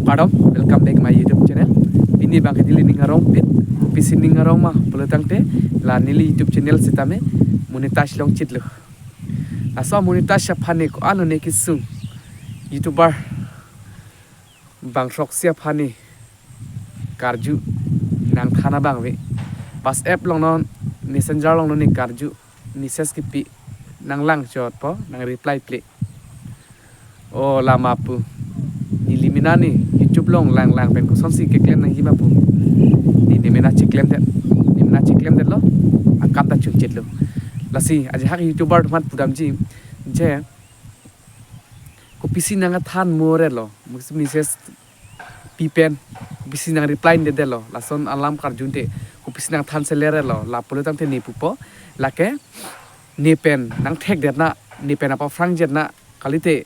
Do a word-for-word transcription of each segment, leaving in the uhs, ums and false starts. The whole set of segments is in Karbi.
Pardon, welcome back my YouTube channel. Pini abangke neli ning arong pin, pisi ning arong ma pulotangte, la neli YouTube channel sitame monetize longchitlo. Laso monetize aphan ne ko-an ne kesung YouTuber bang throksi aphan ne karju nangthan abang ave. WhatsApp along non, Messenger along non ne karju, message kipi, nanglang chotpo, nang reply ple. O lama pu. Neli mena ne YouTube along langlang pen kosonsi keklem nangji ma pu. Ne, ne mena cheklemdet. Ne mena cheklemdetlo. Akam ta chunchitlo. Lasi ajahak YouTuber atum aphan pudamji. Je kopisi nangthan mo re lo. Message pi pen kopisi nang reply-detlo. Lason alam karjunde kopisi nangthan sele re lo. La pulotangte ne pupo. Lake ne pen nangthekdet na, ne pen apaphrangjet na, kalite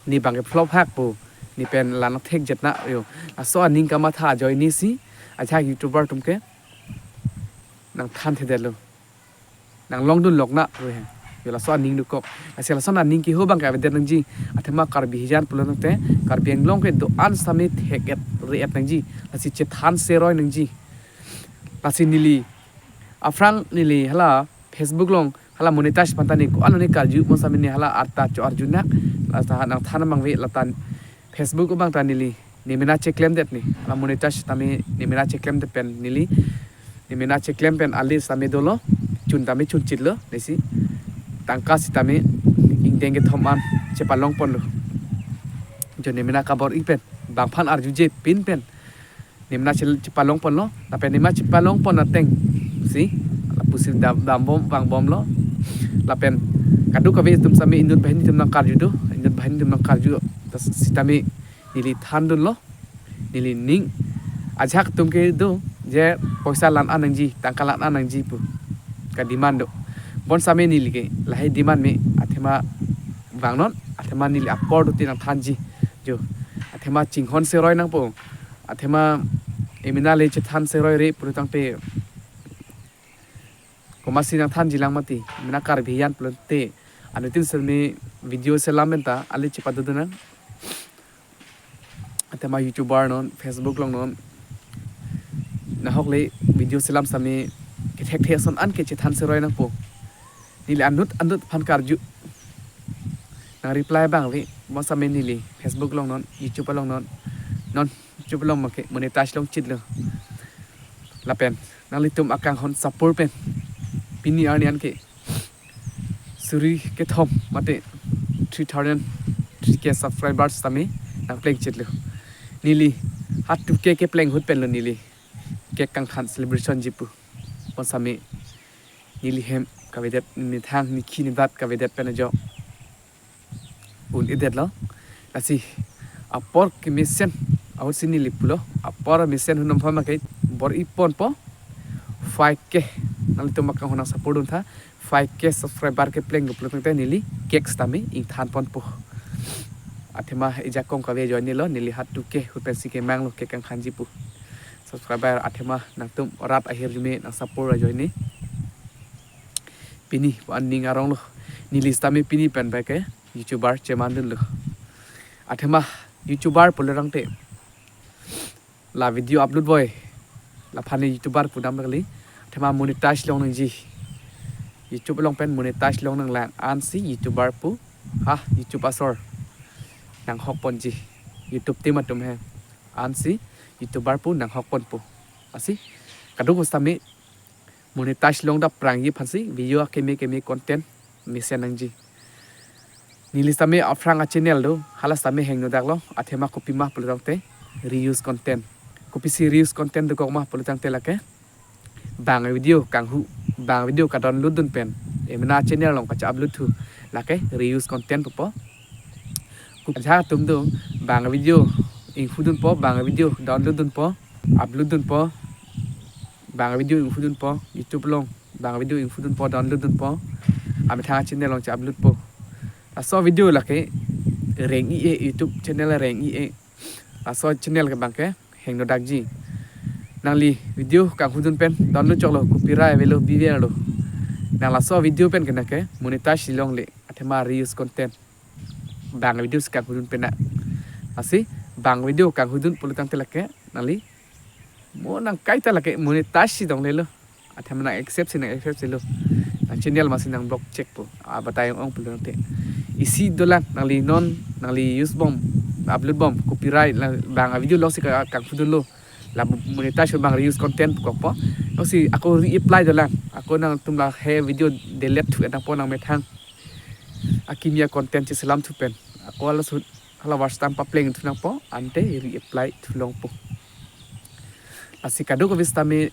ne abangke flop hak pu, ne pen la nangthekjet na yo. Laso aning kamatha ajoine si ajahak YouTuber atum ke nangthanthedetlo. Nanglongdun lok na pu he. Yo, laso aning dokok. Lasi lason aning keho abangke avedet nangji. Athema Karbi hijan pulotangte, Karbi Anglong kedo-an sitame thek-et re-et nangji. Lasi chethan seroi nangji. Lasi neli aphrang neli hala Facebook along hala monetize aphan ta ne ko-an ne karju, mo sitame ne hala arta cho-arju nak, lata nangthan abang ave, lata Facebook abang ta neli ne mena cheklemdet ne, hala monetize tame ne mena cheklemdet pen neli, ne mena cheklem pen ale sitame dolo, chun tame chunchitlo, lasi tangka sitame ingdeng kethom an chepalongponlo. Jo ne mena kabor-i pen, bang aphan arjuje pin pen ne mena chel-, chepalongponlo, lapen ne mena chepalongpon ateng si, lapusi dam, dambom, vangbomlo. Lapen kadokave atum sitame inut banghini atum nangkarju do, inut banghini atum nangkarju, ta sitame neli thandunlo, neli ning. Ajahak atum kedo, je poisa la-an nangji, tangka la-an nangji pu kademand do. Bonsitame neli ke lahai demand me, athema vangnon, athema neli apor do te nangthanji. Jo, athema chinghon seroi nangpo. Athema emena le chethan seroi re pulotangte komatsi nangthanji lang mati. Emena Karbi hijan pulote, anuttin sitame video selam pen ta ale chepadodun nang. Athema YouTuber non, Facebook along non, nahok le video selam sitame kethekthe ason an ke chethan seroi nangpo. Neli anut anut aphan karju, nang reply abang ave, mo sitame neli Facebook along non, YouTube along non, non YouTube along make monetize longchitlo. Lapen nanglitum akanghon support pen pini arni an ke suri kethom mate three thousand three K subscribers tame nangplengchitlo. Neli ha two K kepleng ahut penlo neli cake kangthan celebration ji pu. Bonsitame neli hem kavedet, ne thang, ne khi, ne dat kavedet pen ajo un-edetlo. Lasi apor kemesen ahut si neli pulo, apor mesen ahut non pha make bor-iponpo five K. Nanglitum akanghon nang support duntha, five K subscriber kepleng pulo tangte neli cake sitame ingthanponpo. Athema ejakong kave ajoinelo, neli ha two K ahut pensi kemanglo cake kangthanji pu. Subscriber athema nangtum rat ahirjume nang support ajoine. Pini pu aning aronglo. Neli sitame pini pen bike YouTuber chemandunlo. Athema YouTuber pulo tangte la video upload boi, laphan ne YouTuber pudam kali. Athema monetize long nangji. YouTube along pen monetize long nanglang ansi YouTuber pu ha YouTube asor nanghokponji. YouTube team atum he ansi YouTuber pu nanghokponpo. Lasi kadokave sitame monetize long dapprangji aphansi video akeme keme content mesen nangji. Neli sitame aphrang a channel do, hala sitame hingno daklo, athema kopima pulo tangte reuse content. Kopisi reuse content dokok ma pulo tangte lake bang video kanghu, bang video ka-download dun pen emena channel along kacha-upload thu, lake reuse content pupo. Kup ajahak atum do, bang video inghudunpo, bang video download dunpo, upload dunpo, bang video inghudunpo, YouTube along bang video inghudunpo, download dunpo, amethang a channel along cha-uploadpo. Laso video lake reng-i-e, YouTube channel reng-i-e. Laso channel ke bangke hingno dakji. Nangli video kanghudun pen download choklo, copyright avelo, biverlo. Nang laso video pen ke nangke monetize longle, athema reuse content. Bang video si kanghudun pen na. Lasi bang video kanghudun pulo tangte lake nangli mo nang kaita lake monetize si donglelo. Athema nang accept si nang accept silo. Nang channel masi nang block check po. Ah, batai ong pulo tangte. Isi dolang nangli non nangli use bom, upload bom, copyright la bang a video lok si ka kanghudunlo. La monetize bang reuse content kokpo. Lok si ako reapply dolang. Ako nangtum la he video delete thu nangpo nang methang akimi a content cheselam thu pen. Ako hala sut hala watch time papleng thu nangpo ante reapply thu longpo. Lasi kadokave sitame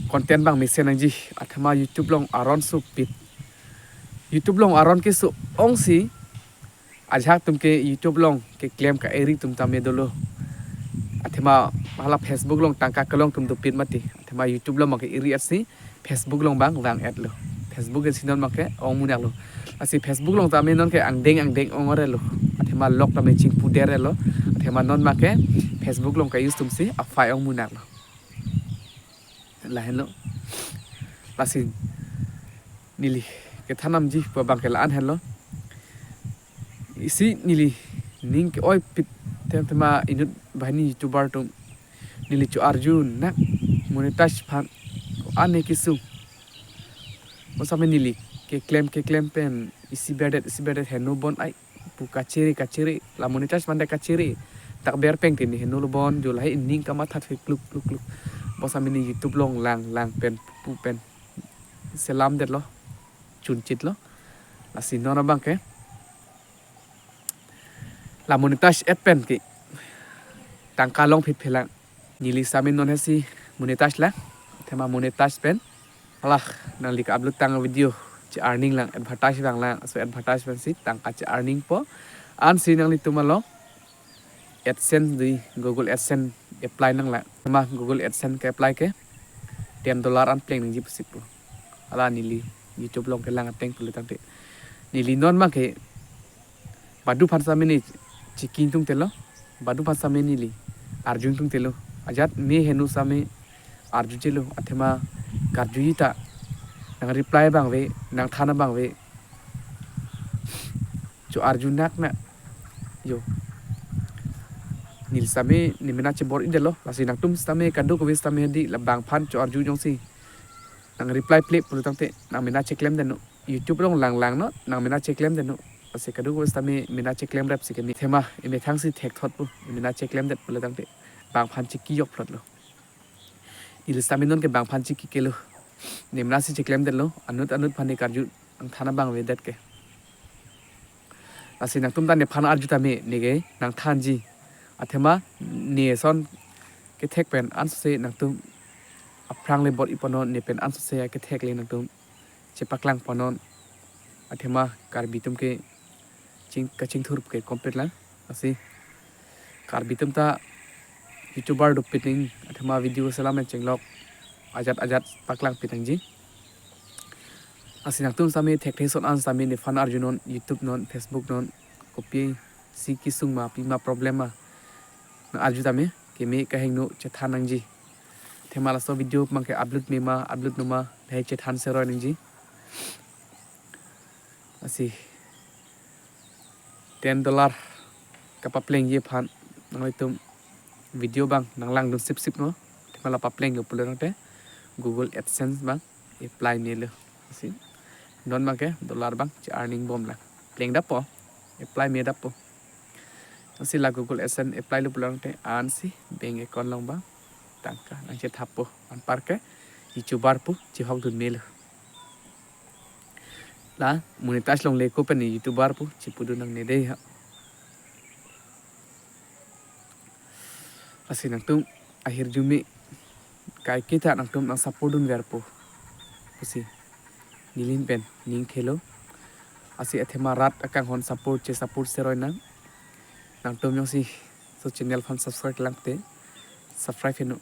content bang mesen nangji athema YouTube along aron supit. YouTube along aron keso ong si ajahak atum ke YouTube along keklem ka-eri atum tame dolo. Athema hala Facebook along tangka kelong atum dopit mati. Athema YouTube along abang ke eri-et si Facebook along abang vang-etlo. Facebook ke si non abang ke ong munak lo. Lasi Facebook along tame non ke angdeng angdeng ong-ore lo. Athema lok tame chingpu dere lo. Athema non abang ke Facebook along ka-use atum si afai ong munak lo. Lahenlo. Lasi neli kethan damji pu abang ke la-an henlo. Isi neli ning ke-oipit athema inut banghini YouTuber atum neli cho-arju nak monetize aphan ko-an ne kesung. Bonsitame neli keklem keklem pen isi berdet isi berdet heno bon ai pu kachere kachere la monetize mande kachere tak ber peng ke ne henolo bon jo lahai ning kamatha the kluk kluk kluk. Bonsitame ne YouTube along lang lang pen pu pen selamdetlo, chunchitlo. Lasi non abang ke la monetize-et pen ke tangka longphit phelang. Neli sitame non hesi monetize lang. Athema monetize pen hala nangli ka-upload tang video che-earning lang, advertise lang lang. So advertise pen si tangka che-earning po. Ansi nanglitum along AdSense dei, Google AdSense apply nang lang. Athema Google AdSense ke-apply ke ten dollar an pleng nangji pusi pu. Hala neli YouTube along kelang ateng pulo tangte. Neli non abang ke badu aphan sitame ne chiki ingtungtelo, badu aphan sitame neli arju ingtungtelo. Ajat me heno sitame arjujelo, athema karjuji ta nang reply abang ave, nang than abang ave. Cho-arju nak na. Jo. Neli sitame ne mena chebor-idetlo, lasi nangtum sitame kadokave sitame hedi la bang aphan cho-arju jongsi nang reply ple pulo tangte nang mena cheklemdetnon. YouTube along lang lang non, nang mena cheklemdetnon. Lasi kadokave sitame mena cheklem rep si keme. Athema emethang si thekthot pu, mena cheklemdet pulo tangte bang aphan chiki jokphlotlo. Neli sitame non ke bang aphan chiki kelo. Ne mena si cheklemdetlo, anut anut aphan ne karju nang than abang avedet ke. Lasi nangtum ta nephan arju tame ne ke nang thanji. Athema ne ason kethek pen ansose nangtum aphrang le bor-iponnon, ne pen ansose akethek le nangtum chepaklang ponnon. Athema Karbi atum ke ching kachingthur ke complete lang. Lasi Karbi atum ta YouTuber dopit ning athema video selam pen chenglok ajat ajat paklangpit nangji. Lasi nangtum sitame thekthe ason an sitame nephan arjunon, YouTube non, Facebook non, kopisi kesung ma, pima problem ma. Nang arju tame keme kahingno chethan nangji. Athema laso video abang ke upload mema, upload noma, lahai chethan seroi nangji. Lasi ten dollar kapaplengji aphan nanglitum video abang nang langdun sipsipnon. Athema la paplenglo pulo tangte Google AdSense abang apply melo. Lasi non abang ke dollar abang che-earning bom lang. Plengdappo, apply medappo. Lasi la Google AdSense apply lo pulo tangte ansi bank account along abang tangka nang chethappo, anparke YouTuber pu chehokdun melo. La monetize longle ko pen YouTuber pu chepudun nangne dei ha. Lasi nangtum ahirjume kaiketa nangtum nang support dunverpo pusi neli ahin pen ning thelo. Lasi athema rat akanghon support che support seroi nang. Nangtum jongsi laso channel aphan subscribe lang te subscribe hennon.